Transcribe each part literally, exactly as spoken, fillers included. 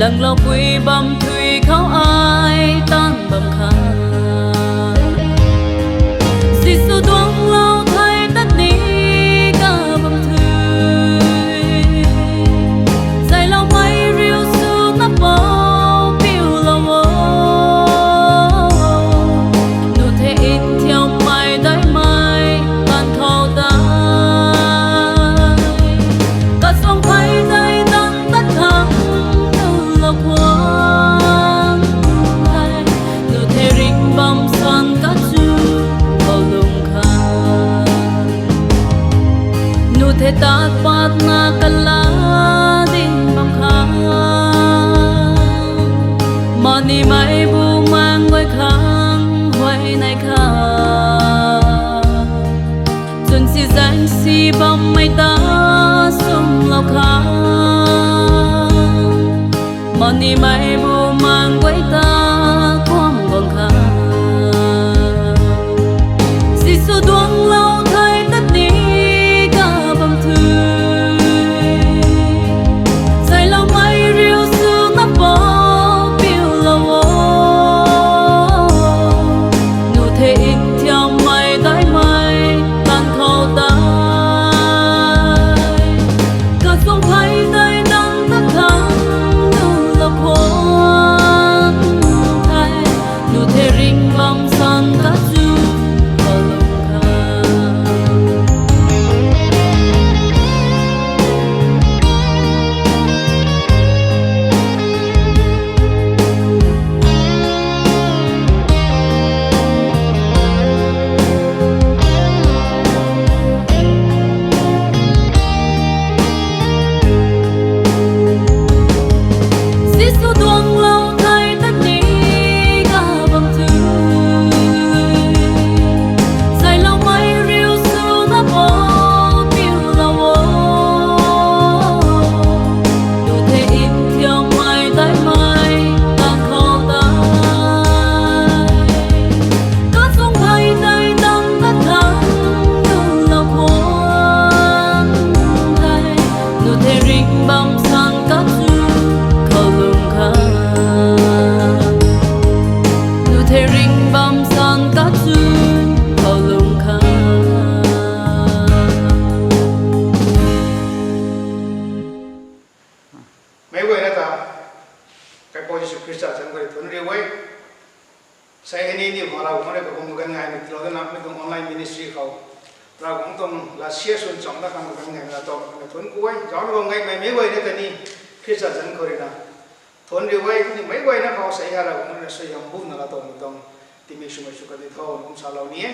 Dangloupui bam thui khou ai tan bam kha. Jisu duanglou thei tat ni ka bam thui. Zailoumei riu sw na pou piulou o. Nu the inthiammei daimei tan khou ta. Kasuang phey dei dang tat khang nulou khuang tei. Nu the ring bam san kachu khou lung kha. Nu the tat patna kala ding bam kha. Manimei bu mang guay khang huay nei kha. Chwn si zaeng si bammei ta sumlou kha. Manimei bu mang guay ta kuam guang kha. Jisu duanglou thei tat ni ka bam thui. Zailoumei riu sw na pou piulou o. Nu the inthiammei daimei tan khou ta. Kasuang phey dei dang tat khang nulou khuang tei. Nu the ring bam san kachu khou lung kha. Jisu duanglou thei tat ni ka bam thui. Zailoumei riu sw na pou piulou o. Nu the inthiammei daimei tan khou ta. Kasuang phey dei dang tat khang nulou khuang tei. Nu the ring bam san kachu khou lung kha. Nu the ring bam san kachu khou lung kha. Meic guayna ta Kaipouc Jisu Khrista zanc khou rui thuanc riu e. Sei hei ni niw khang Ravguangc rui kaguang ganv ngaymei tiilou dana, mi tuang online ministry khou Ravguangc tuang lat sian swn chamna khang ganv ngaymei na tuang thuanc ku e. Zaucna bam gaymei meic guayna ta ni Khrista zanc khou rui na thuanc riu e. Ni meic guayna khou sei hei Ravguangc rui na suaihiam buna laa tuang tuang tingmik swmei sw kan ni tho kum salou ni e.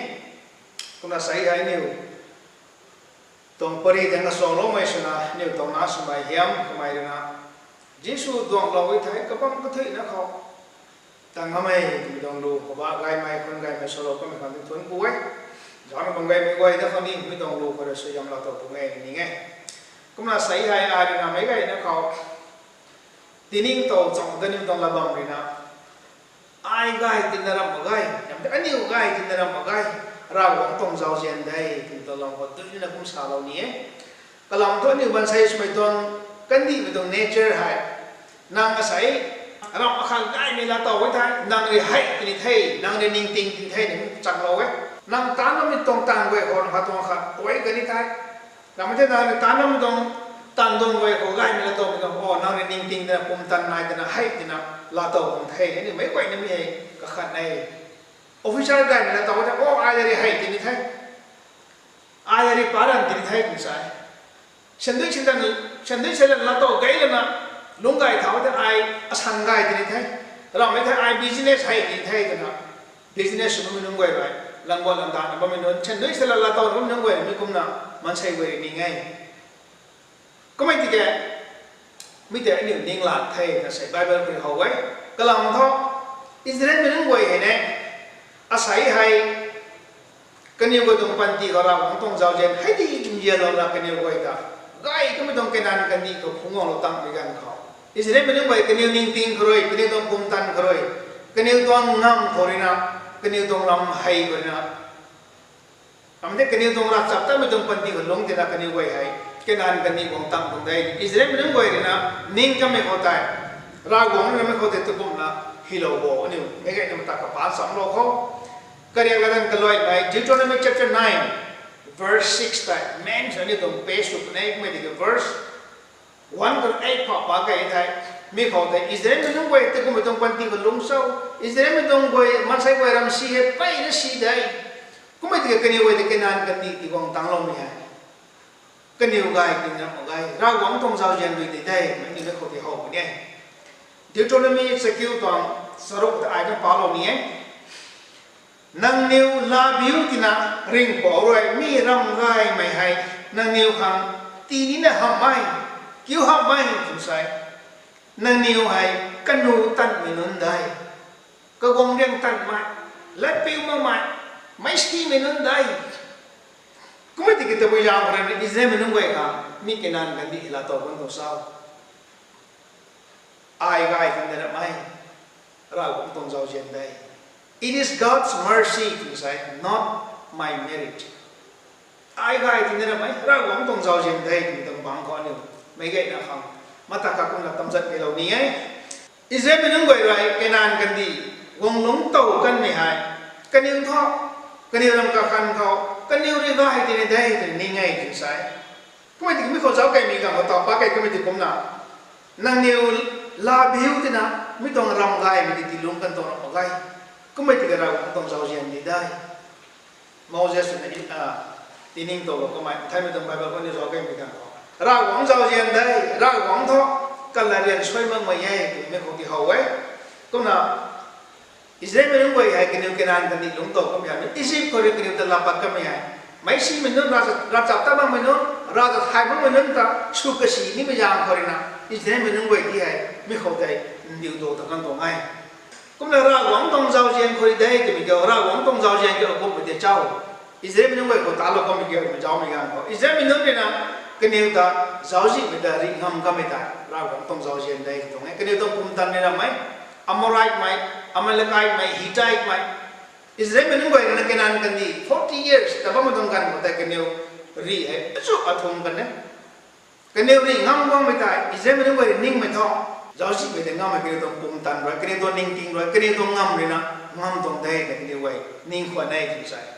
Kumna sei hei niw tuang pary tang kasuangloumei swna niw tuang na swmei hiam kamei rui na Jisu duanglou e thei kabam kathuina khou tang hamei twmei tuang lu khou ba gaymei khun gaymei salou kamei khang ni thuanc ku e. Zaucna bam gaymei guayna khou ni mi tuang lu khou rui suaihiam laa tuang pung e ni ning e. Kumna sei hei ai rui na meic guayna khou tining tow cham kaniw tuang lat bam rui na ai gay tina ramh mak ge, yam te aniw gay tina ramh mak ge, Ravguangc tuang zauzian de twmei tuang lam khou dui nina kum salou ni e. Kalam thu aniw maansei swmei tuang kandihmei tuang nature hei, nang asei ramh akhat gaymei laa tow e thei nang rui hei tini the, nang rui ningting tini the ni chaklou e. Nang taanv bammei tuang taanv guay khou nang khat tuang khat ui kani the. Ramh the nang rui taanv bammei tuang taanv duang guay khou gaymei laa towmei tuang o nang rui ningting tana pumtan nai tana hei tina laa tow bam the. Aniw meic guayna mi hei kakhat e. Officer gaymei laa tow the o ai rui hei tini the, ai rui paran tini the kum sa e. Sandui seilan, sandui seilan laa tow gay lana lungc gay thau the ai asan gay tini the. Ramhmei the ai business hei tini the twna business sw bammei nunc guay rui, langguat langdana bammei nunc sandui seilan laa tow bammei nunc guay mi kumna maansei guay rui ning e. Kummei tiki mi tei aniu ning lak the na sei Bible khou how e. Kalam thu Israelmei nunc guay hei ne, asei hei kaniw guay tuang panty khou Ravguangc tuang zauzian hei di nzianlouna kaniw guay ta gay kamei tuang Kanan kandih khou phungc guanglou tangmei ganv khou Israelmei nunc guay kaniw ningting khou rui, kaniw tuang pumtan khou rui, kaniw tuang ngam khou rui na, kaniw tuang lam hei khou rui na, kam the kaniw tuang ravchaptatmei tuang panty khou lungc tina kaniw guay hei Kanan kandih guang tang tuang de. Israelmei nunc guay rui na ning kamei khou tei Ravguangc rui namei khou tei tukumna hylou bo, aniu meic gayna mata kapaan chamlou khou. Kariak latdanv kaluaimei Deuteronomy chapter nine, verse six tei mention aniu tuang page sw puni, kummei tiki verse one to eight khou pa key the. Mi khou tei Israelmei nunc guay tei kummei tuang panty khou lungc cho, Israelmei nunc guay maansei guay ram si hei peyna si de. Kummei tiki kaniw guay tei Kanan kandih tiguang tangcloumei hei kaniw gay tina mak ge, Ravguangc tuang zauzian rui tei de, mei ni na khou tei how puni e. Deuteronomy chakiu tuang charuk ta ai na palou ni e. Nangniw laa biu tina ringhpouc rui mi ram gaymei hei nangniw khang tinina hamhmei, kiu hamhmei tw sa e. Nangniw hei kanu tanmei nunc de, kaguang riang tanmei, latpiu makmei, meic simei nunc de. Kummei tiki tabui zaeng khou rui na Israelmei nunc guay khang mi Kanan kandih laa tow kan tuang cho? Ai gay tina ramei, Ravguangc tuang zauzian de. It is God's mercy tw sa e, not my merit. Ai gay tina ramei, Ravguangc tuang zauzian de twmei tuang bangc khou aniu meic gayna khang mata kakumna tamzat keylou ni e. Israelmei nunc guay rui Kanan kandih guang lungc tow kanmei hei kaniw thu, kaniw ram kakhan khou kaniw rui gay tina de twna ning e tw sa e. Kummei tiki mi khou zauc keymei ganv khou taw pa key kummei tiki kumna, nangniw laa biu tina mi tuang ram gaymei tei tii lungc kan tuang ram mak ge. Kummei tiki Ravguangc tuang zauzian di de. Moses na, a, tining tow kamei, thaymei tuang Bible khou ni zauc keymei ganv khou Ravguangc zauzian de, Ravguangc thu kalarian suai makmei e twmei khou tei how e. Kumna Israelmei nunc guay hei kaniw Kanan kandih lungc tow kamei hei, Egypt khou rui kaniw ta laa pat kamei hei, meic simei nunc, ravchap, ravchap tat makmei nunc, ravchap thay makmei nunc ta sw kasi nimei zaeng khou rui na, Israelmei nunc guay ti hei mi khou tei ndiu do ta kan tuang e. Kumna Ravguangc tuang zauzian khou rui de twmei kiu, Ravguangc tuang zauzian kiu kumhmei tei cho? Israelmei nunc guay khou talou kamei kiu, mei zaumei ganv khou Israelmei nunc rui na kaniw ta zauczihmei ta rih ngam kamei tei Ravguangc tuang zauzian de tw tuang e. Kaniw tuang pumtan ni ramei, Amoritmei, Amalekitemei, Hittitmei, Israelmei nunc guay rui na Kanan kandih forty years ta bammei tuang ganv khou tei kaniw rih hei achu athung kan e. Kaniw rih ngam guangmei tei Israelmei nunc guay rui ningmei thu, zauczihmei tei ngammei kaniw tuang pumtan rui, kaniw tuang ningting rui, kaniw tuang ngam rui na ngam tuang de twna kaniw guay ning khwan e tw sa e.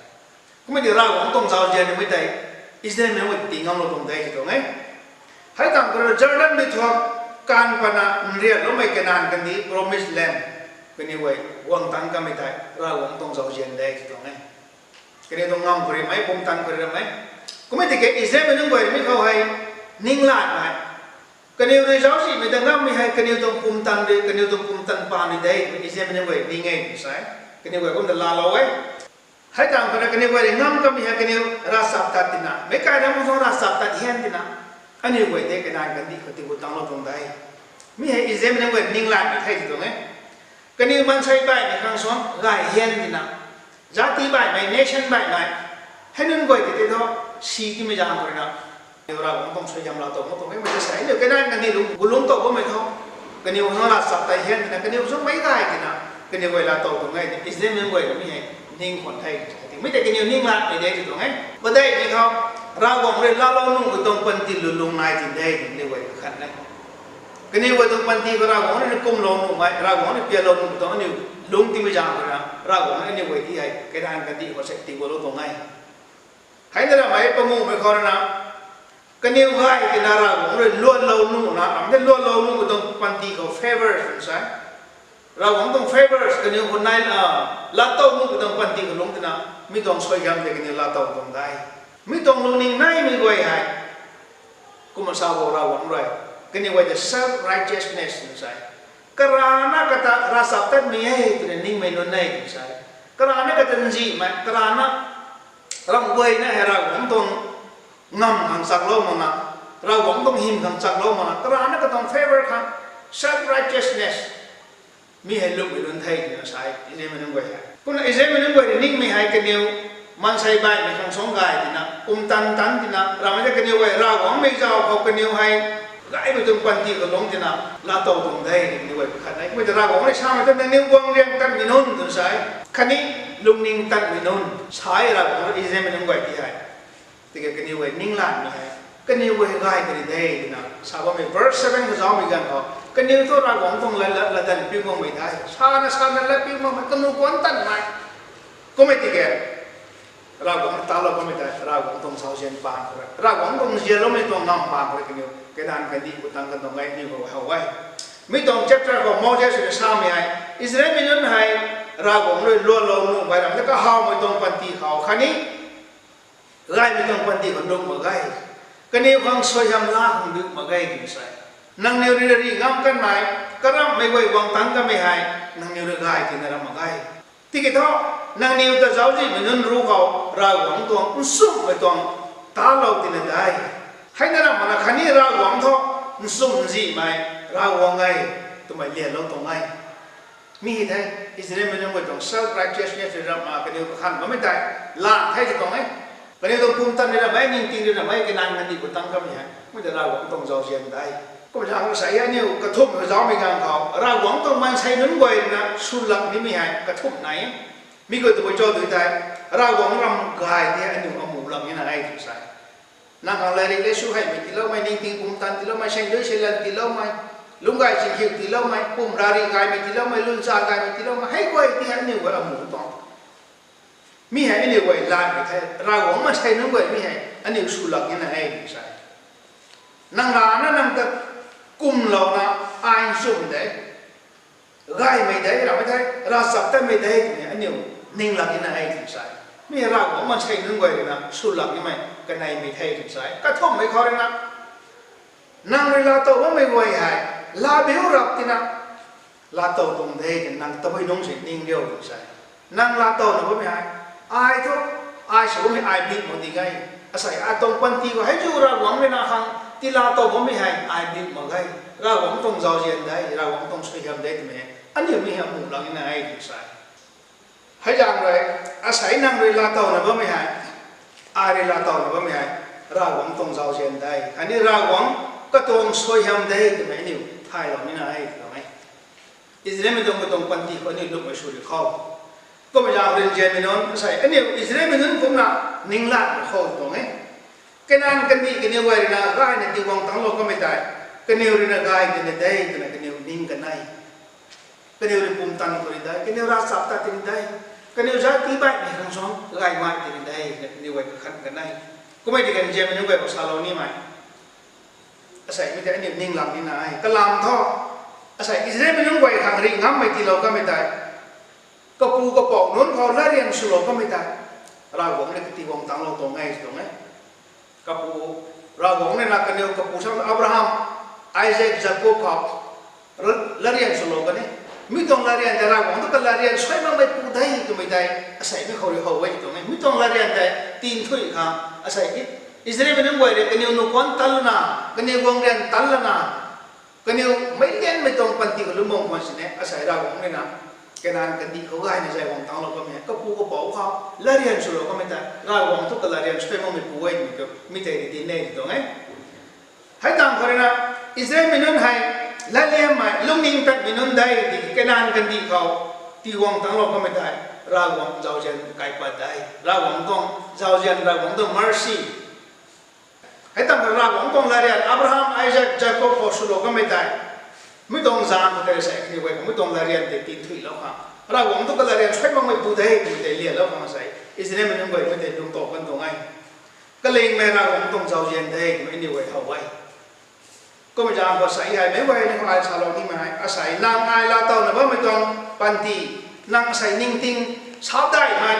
Kummei tiki Ravguangc tuang zauzian mei tei Israelmei nunc guay tii ngamlou tuang de tw tuang e. Hei tangv khou rui Jordan mei thuak kaanv pana nrianloumei Kanan kandih, promised land, kaniw guay guang tangc kamei tei Ravguangc tuang zauzian de tw tuang e. Kaniw tuang ngam khou rui mei, pumtan khou rui mei. Kummei tiki Israelmei nunc guay rui mi khou hei ninglatmei, kaniw rui zauczihmei ta ngammei hei kaniw tuang pumtan rui, kaniw tuang pumtan paan rui de twmei Israelmei nunc guay ning e tw sa e. Kaniw guay kumna laalou e. Hei tangv khou rui kaniw guay rui ngam kamei hei kaniw ravchap tat tina, meic kai ram khou ravchap tat hian tina, aniu guay tei Kanan kandih khou tii gu tanglou tuang de. Mi hei Israelmei nunc guay ninglatmei the tw tuang e. Kaniw maansei baihmei khang suang gay hian tina, zati baihmei, nation baihmei, hei nunc guay tei tei thu, si timei zaeng khou rui na, aniu Ravguangc tuang suaihiam laa tow mak tuang e, mei ta sa e, aniu Kanan kandih lungc, gu lungc tow bammei thu, kaniw khang ravchap tat hian tina, kaniw suang meic gay tina, kaniw guay laa tow tuang e, Israelmei nunc guay na mi hei ning khwan the, mei tei kaniw ninglatmei de tw tuang e. Padeihmei khou, Ravguangc rui laalou nuhmei tuang panty lwnlung nai tin de, kaniw guay kakhan e. Kaniw guay tuang panty khou Ravguangc rui kumlou nuhmei, Ravguangc rui pianlou nuhmei tuang aniu lungc timei zaeng khou rui na, Ravguangc rui aniu guay ti hei Kanan kandih khou sa tii gulou tuang e. Hei na ramei panguhmei khou rui na, kaniw gay tina Ravguangc rui luanlou nuhna, ram tei luanlou nuhmei tuang panty khou favours tw sa e. Ravguangc tuang favours kaniw khou nai, a, laa tow nuhmei tuang panty khou lungc tina, mi tuang suaihiam tei kaniw laa tow tuang de. Mi tuang lungning naimei guay hei, kumna sa bo Ravguangc rui, kaniw guay ta self righteousness tw sa e. Karana kata ravchap tatmei e twna ningmei nunc e tw sa e. Karana kata nzihmei, karana ram guayna hei Ravguangc tuang ngam khang chaklou makna, Ravguangc tuang hym khang chaklou makna, karana katuang favour khang, self righteousness, mi hei lwmmei nunc the twna sa e Israelmei nunc guay hei. Kumna Israelmei nunc guay rui ningmei hei kaniw maansei baihmei khang suang gay tina, pumtan tan tina, ramei ta kaniw guay Ravguangc mei zauc khou kaniw hei gaymei tuang panty khou lungc tina, laa tow tuang de, kaniw guay kakhat e. Kumna Ravguangc rui samei ta nangniw guang riang tanmei nunc tw sa e. Khatni lungning tanmei nunc sa e Ravguangc rui Israelmei nunc guay ti hei. Tiki kaniw guay ninglatmei hei Kaniw guay gay kari de twna sa bammei verse seven khou zaumei ganv khou, kaniw thu Ravguangc tuang lat, lat, latdanv piu makmei tei, sana sana lat piu makmei, kanu kuan tanmei. Kummei tiki, Ravguangc talou bammei tei, Ravguangc tuang zauzian paan khou rui, Ravguangc tuang zianloumei tuang ngam paan khou rui kaniw Kanan kandih khou tang kan tuang e, aniw khou how e. Mi tuang chapter khou Moses rui samei hei, Israelmei nunc hei Ravguangc rui luanlou nuh bai ram ta kahawmei tuang panty khou khatni gaymei tuang panty khou nuh mak ge. Kaniw khang suaihiam la khang duh mak ge twna sa e. Nangniw rui na rih ngam kanmei, karamhmei guay guang tang kanmei hei, nangniw rui gay tina ram mak ge. Tiki thu, nangniw ta zauczihmei nunc ruc khou, Ravguangc tuang nchumhmei tuang talou tina de. Hei na ram mana khatni Ravguangc thu, nchumh nzihmei, Ravguangc e, twmei lianlou tuang e. Mi hei the, Israelmei nunc guay tuang self righteousness rui ram ma kaniw kakhan bammei tei, lan the ti tuang e. Kaniw tuang pumtan rui ram e, ningting rui ram e, Kanan kandih khou tang kanmei hei, mi ta Ravguangc tuang zauzian de. Kum zaeng sa e, aniu kathumh khou zaumei ganv khou, Ravguangc tuang maansei nunc guay rui na swlak nimei hei kathumh nai e. Mi guay tabui cho tw tei, Ravguangc ram gay tei aniu amuh lak nina e tw sa e. Nang khang lairik le sw heimei tiiloumei, ningting pumtan tiiloumei, sandui seilan tiiloumei, lungcgay chingkhiu tiiloumei, pum rari gaymei tiiloumei, luncha gaymei tiiloumei, hei guay tei aniu guay amuh tuang. Mi hei aniu guay lanmei the, Ravguangc maansei nunc guay mi hei aniu swlak nina e tw sa e. Nang rana nang ta kumlouna ai nchumh de, gaymei de, ramei the, ravchaptatmei de twmei aniu ninglak nina e tw sa e. Mi Ravguangc maansei nunc guay rui na swlak nimei kaneimei the tw sa e. Kathumhmei khou rui na, nang rui laatow bammei guay hei, labiu rap tina, laatow tuang de twna nang tabui nungc si ning riu tw sa e. Nang laatowna bammei hei, ai thu, ai sw bammei ai bit mak di ge. Asei atuang panty khou hei chu Ravguangc rui na khang tiilaatow bammei hei ai bit mak ge. Ravguangc tuang zauzian de, Ravguangc tuang suaihiam de twmei hei aniu mi hei amuh lak nina e tw sa e. Hei zaeng rui, asei nang rui laatowna bammei hei, ai rui laatowna bammei hei, Ravguangc tuang zauzian de, khatni Ravguangc katuang suaihiam de twmei aniu thaylou nina e tw tuang e. Israelmei tuang katuang panty khou aniu lukmei sw ri khou, kummei zaeng rui nzianmei nunc, asei aniu Israelmei nunc kumna ninglatmei khou tuang e. Kanan kandih kaniw guay rui na gayna tiiguang tanglou kanmei tei, kaniw rui na gay tina de twna kaniw ning kan e. Kaniw rui pumtan khou ri de, kaniw ravchaptat tina de, kaniw zati baihmei khang suang gaymei tina de twna kaniw guay kakhan kan e. Kummei tiki nzianmei nunc guay khou salou nimei, asei mi tei aniu ninglam nina e. Kalam thu, asei Israelmei nunc guay khang rih ngammei tiilou kanmei tei, kapu kapouc nunc khou latrian swlou kanmei tei, Ravguangc rui katiiguang tanglou tuang e tw tuang e. Kapu, Ravguangc rui na kaniw kapu sam Abraham, Isaac, Jakob khou latrian swlou kan e. Mi tuang latrian tei Ravguangc thu kalatrian suai makmeipu de twmei tei, asei mi khou rui how e tw tuang e. Mi tuang latrian tei tinthuih khang, asei Israelmei nunc guay rui kaniw nuh kuan tan lana, kaniw guang rian tan lana, kaniw meic lianmei tuang panty khou lungc bam khwan sini, asei Ravguangc rui na, Kanan kandih khou gayna zay guang tanglou kanmei, kapu kapouc khou latrian swlou kanmei tei, Ravguangc thu kalatrian suai makmeipu e twmei tu, mi tei rui dinc e tw tuang e. Hei tangv khou rui na, Israelmei nunc hei, latliammei, lungning tatmei nunc de, tiki Kanan kandih khou, tiiguang tanglou kanmei tei, Ravguangc zauzian kaipat de, Ravguangc tuang zauzian, Ravguangc tuang mercy. Hei tangv khou Ravguangc tuang latrian, Abraham, Isaac, Jakob khou swlou kanmei tei, mi tuang zaeng khou tei sei, kaniw guay khou mi tuang latrian tei tinthuihlou khang, Ravguangc thu kalatrian suai makmeipu de twmei tei lianlou khang sei, Israelmei nunc guay mi tei lungtow kan tuang e. Kalingmei Ravguangc tuang zauzian de twmei aniw guay how e. Kummei zaeng khou sei hei meic guay ni khou ai salou nimei hei, asei nang ai laatowna bammei tuang panty, nang asei ningting sapdaihmei,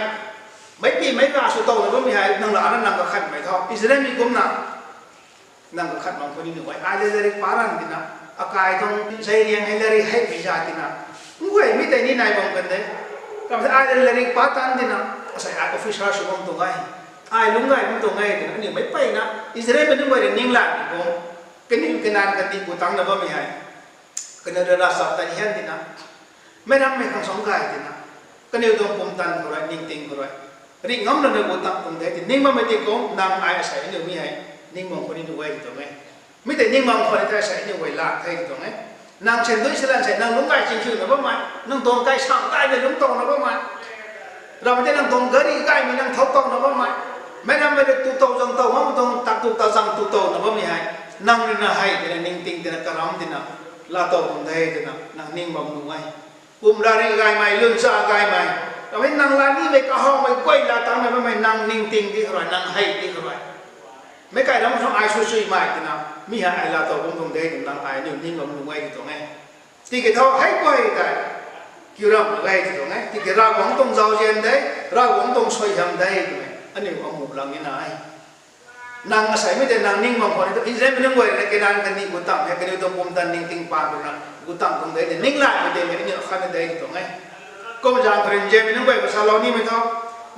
meicpimei na sw towna bammei hei, nang lana nang kakhanmei thu Israelmei kumna, nang kakhan bam khou ni nuh e. Ai le latrik pa tan tina, akai tuang zeiriang hei latrik hei pui za tina, nguay mi tei ni nai bam kan de. Kam se ai le latrik pa tan tina, asei ai officer sw bam tuang e, ai lungc gay bam tuang e twna aniu meic peyna Israelmei nunc guay rui ninglatmei kum, kaniw Kanan kandih khou tangna bammei hei, kaniw rui ravchaptat hian tina, meic rammei khang suang gay tina, kaniw tuang pumtan khou rui, ningting khou rui, rih ngam lana gu tang tuang de ti ning bammei ti kum, nang ai asei aniu mi hei ning bam khou ni nuh e tw tuang e. Mi tei ning bam khou ni tei asei aniu guay lak the tw tuang e. Nang sandui seilan sei nang lungc gay chingkhiuna bammei, nang tuang kai sang gaymei lungc towna bammei, ramei tei nang tuang gari gaymei nang thau towna bammei, Meic rammei rui tu tow zang tow bammei tuang, tak tu ta zang tu towna bammei hei, nang rui na hei tina ningting tina karam tina, laatow tuang de twna nang ning bam nuh e. Pum rari gaymei, lun cha gaymei, rammei nang laa nimei kahawmei guay laa tangna bammei nang ningting di khou rui, nang hei di khou rui, meic kai ram khang ai sui suimei tina, mi hei ai laatow bam tuang de twna nang ai aniu ning bam nuh e ti tuang e. Tiki thu hei guay tei kiu ram mak ge ti tuang e. Tiki Ravguangc tuang zauzian de, Ravguangc tuang suaihiam de twmei aniu amuh lang ni na e. Nang aseimei tei nang ning bam khwan ni tu, Israelmei nunc guay rui na Kanan kandih gu tang hei kaniw tuang pumtan ningting paan rui na gu tang tuang de tei, ninglaymei tei mei aniu khatna de ti tuang e. Kum zaeng khou rui Nzianmei nunc guay khou salou nimei thu,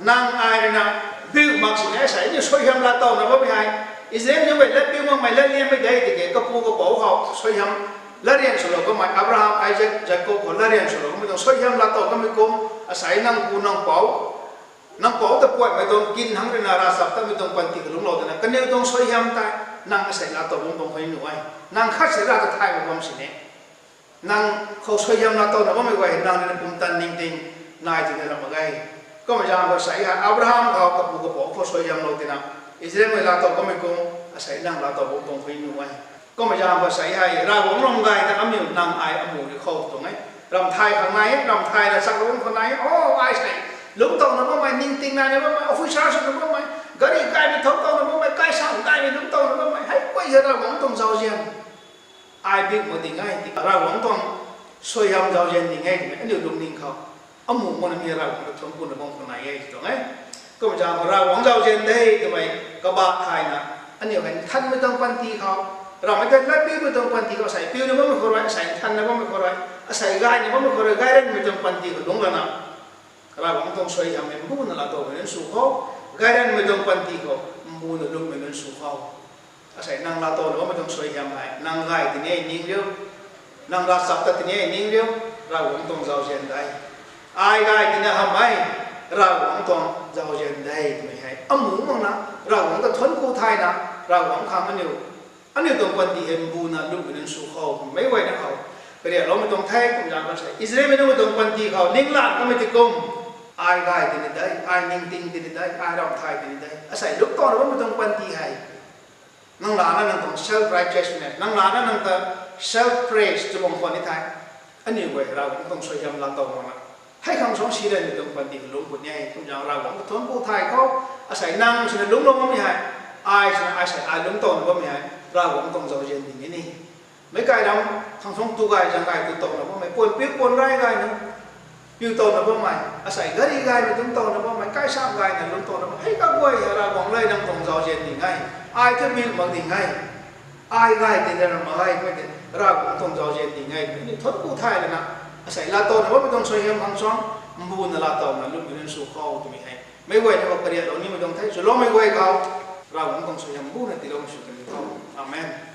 nang ai rui na biu mak sini asei aniu suaihiam laatowna bammei hei, Israelmei nunc guay latpiu makmei latliammei de tiki kapu kapouc khou suaihiam latryan swlou kamei, Abraham, Isaac, Jacob khou latryan swlou kamei tuang suaihiam laatow kamei kum, asei nang pu nang pou, nang pou ta puatmei tuang kin hang rui na ravchaptatmei tuang panty kalunglou twna kaniw tuang suaihiam tei nang asei laatow bam tuang khou nuh e. Nang khat si ra ta thay mak bam sini, nang khou suaihiam laatowna bammei guay hei nang rui na pumtan ningting nai tina ram mak ge. Kumna zaeng khou asei hei Abraham khou kapu kapouc khou suaihiamlou tina Israelmei laatow bammei kum, asei nang laatow bam tuang khou nuh e. Kumna zaeng khou asei hei Ravguangc ram gay ta amiu nang ai amuh ri khou tuang e. Ram thay khang nai e, ram thay na chaklou bam khou nai e. O, ai sei lungctowna bammei, ningting naina bammei, officer swna bammei, gari gaymei thouctowna bammei, kaisam gaymei lungctowna bammei, hei guay hei Ravguangc tuang zauzian ai biu mak ding e, Ravguangc tuang suaihiam zauzian ding e twmei aniu lungning khou amuh makna mi Ravguangc ta thuanc kuna bam khou nai e ti tuang e. Kumna zaeng khou Ravguangc zauzian de twmei kabah thayna, aniu hei nthanmei tuang panty khou, rammei tei latpiumei tuang panty khou, asei piuna bammei khou rui, asei nthanna bammei khou rui, asei gayna bammei khou rui, gayranmei tuang panty khou lungc lana Ravguangc tuang suaihiam hei mbuna laatowmei nunc sw khou, gayranmei tuang panty khou mbuna lungmei nunc sw khou, asei nang laatowna bammei tuang suaihiam hei nang gay tini ning riu, nang ravchaptat tini ning riu, Ravguangc tuang zauzian de. Ai gay tina hamhmei Ravguangc tuang zauzian de twmei hei amuh makna, Ravguangc ta thuanc ku thayna, Ravguangc khang aniu aniu tuang panty hei mbuna lungmei nunc sw khou, meic guayna khou kariakloumei tuang the. Kumna zaeng khou asei Israelmei nunc tuang panty khou ninglang kamei ti kum, ai gay tini de, ai ningting tini de, ai ram thay tini de, asei lungctowna bammei tuang panty hei nang lana nang tuang self righteousness, nang lana nang ta self praise tw bam khwan ni thei, aniu guay Ravguangc tuang suaihiam laatow makna, hei khang suang si ranmei tuang panty khou lungc puni e. Kumna zaeng Ravguangc ta thuanc ku thay khou, asei nang swna lungclou bammei hei, ai swna ai sei ai lungctowna bammei hei Ravguangc tuang zauzian ding e ni. Meic kai ram khang suang tu gay zaeng gay tu towna bammei, puan piu puan rai gayna piu towna bammei, asei gari gaymei lungctowna bammei, kaisam gayna lungctowna bammei, hei kaguay hei Ravguangc le nang tuang zauzian ding e, ai thu biu mak ding e, ai gay tei ram mak ge, mei tei Ravguangc tuang zauzian ding e twmei ni thuanc ku thay lana, asei laatowna bammei tuang suaihiam khang suang mbuna laatowna lungmei nunc sw khou twmei hei meic guayna khou kariaklou nimei tuang the. Swloumei guay khou Ravguangc tuang suaihiam mbuna tiiloumei sw kan ni tho. Amen.